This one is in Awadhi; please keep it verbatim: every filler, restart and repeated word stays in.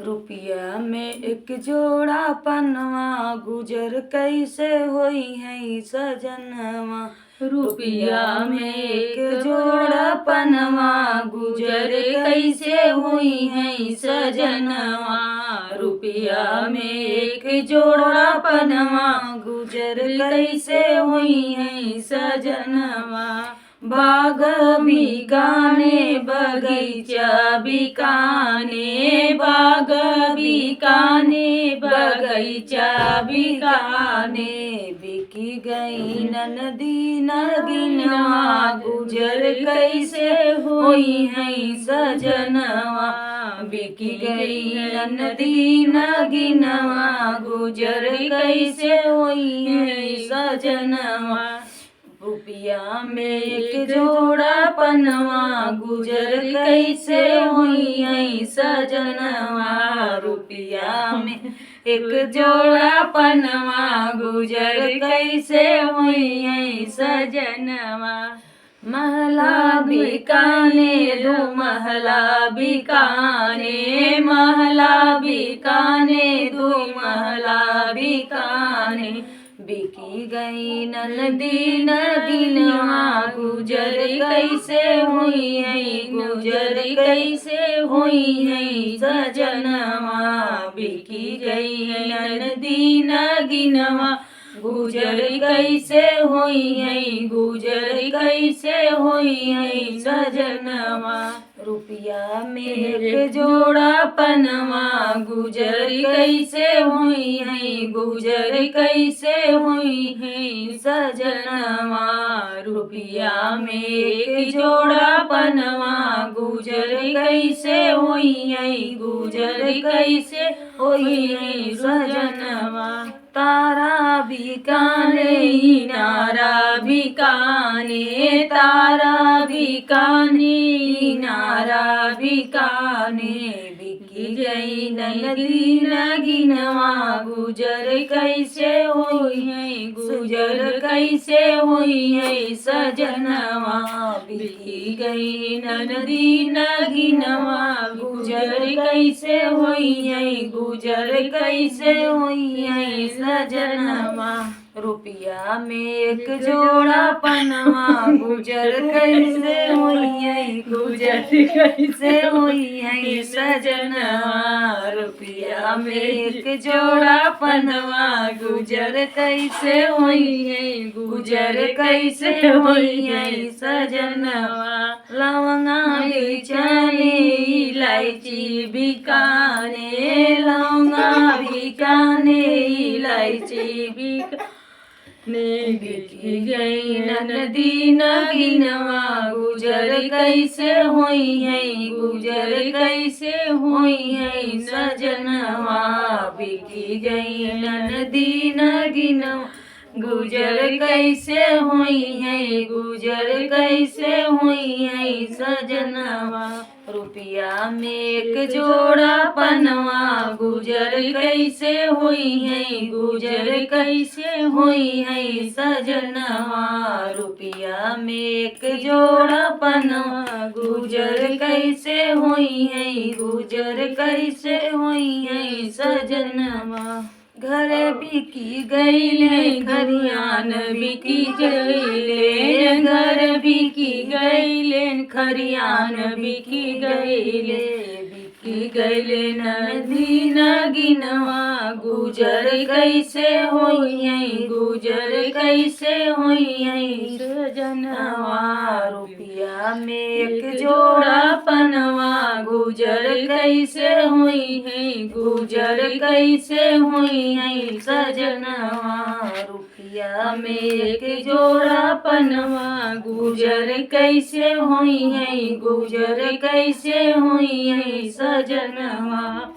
रुपया में एक जोड़ा पनवा, गुजर कैसे होई है सजनवा। रुपया में एक जोड़ा पनवा, गुजर कैसे होई है सजनवा। रुपया में एक जोड़ा पनवा, गुजर कैसे होई है सजनवा। बाग बिकाने, बगीचा बिकाने, बाग बिकाने, बगीचा बिकाने। बिकी गई ननदी नगिनवा, गुजर कैसे होई है सजनवा। बिकी गई ननदी नगिनवा, गुजर कैसे होई है सजनवा। रुपया में एक जोड़ा पनवा, गुजर कैसे होई है सजनवा। रुपया में एक जोड़ा पनवा, गुजर कैसे होई है सजनवा। महला बिकाने, दो महला बिकाने, महला बिकाने, दो महला बिकाने। बिकी गई ननदी नगिनवा, गुजर कैसे होई है, गुजर कैसे होई है सजनवा। बिकी गई ननदी नगिनवा, गुजर कैसे होई है, गुजर कैसे होई है सजनवा। रुपया में एक जोड़ा पनवा, गुजर कैसे होई है, गुजर कैसे होई है सजनवा। रुपया में एक जोड़ा पनवा, गुजर कैसे होई है, गुजर कैसे होई है सजनवा। तारा बिकाने, इनारा बिकाने, तारा बिकाने, इनारा बिकाने। बिकी गई ननदी नगिनवा, गुजर कैसे होई है, गुजर कैसे होई है सजनवा। बिकी गई ननदी नगिनवा, गुजर कैसे होई है, गुजर कैसे होई है सजनवा। रुपया में एक जोड़ा पनवा, गुजर कैसे होई है, गुजर कैसे होई है सजनवा। रुपया में एक जोड़ा पनवा, गुजर कैसे होई है, गुजर कैसे होई है सजनवा। लवंगा बिकाने, इलायची बिकाने, लवंगा बिकाने, इलायची बिकाने। बिकी गई ननदी नगिनवा, गुजर कैसे होई है, गुजर कैसे होई है सजनवा। बिकी गई ननदी नगिनवा, गुजर कैसे होई है, गुजर कैसे होई है सजनवा। रुपया में एक जोड़ा पनवा, गुजर कैसे होई है, गुजर कैसे होई है सजनवा। रुपया में एक जोड़ा पनवा, गुजर कैसे होई है, गुजर कैसे होई है सजनवा। घर बिकी गईले, खरियान बिकी गईले, घर बिकी गईले, खरियान बिकी गईले। बिकी गईले ननदी नगिनवा, गुजर कैसे होई है, गुजर कैसे होई है सजनवा। रुपया में एक जोड़ा पनवा, गुजर कैसे होई है, गुजर कैसे होई है सजनवा। रुपया में एक जोड़ा पनवा, गुजर कैसे होई है, गुजर कैसे होई है सजनवा।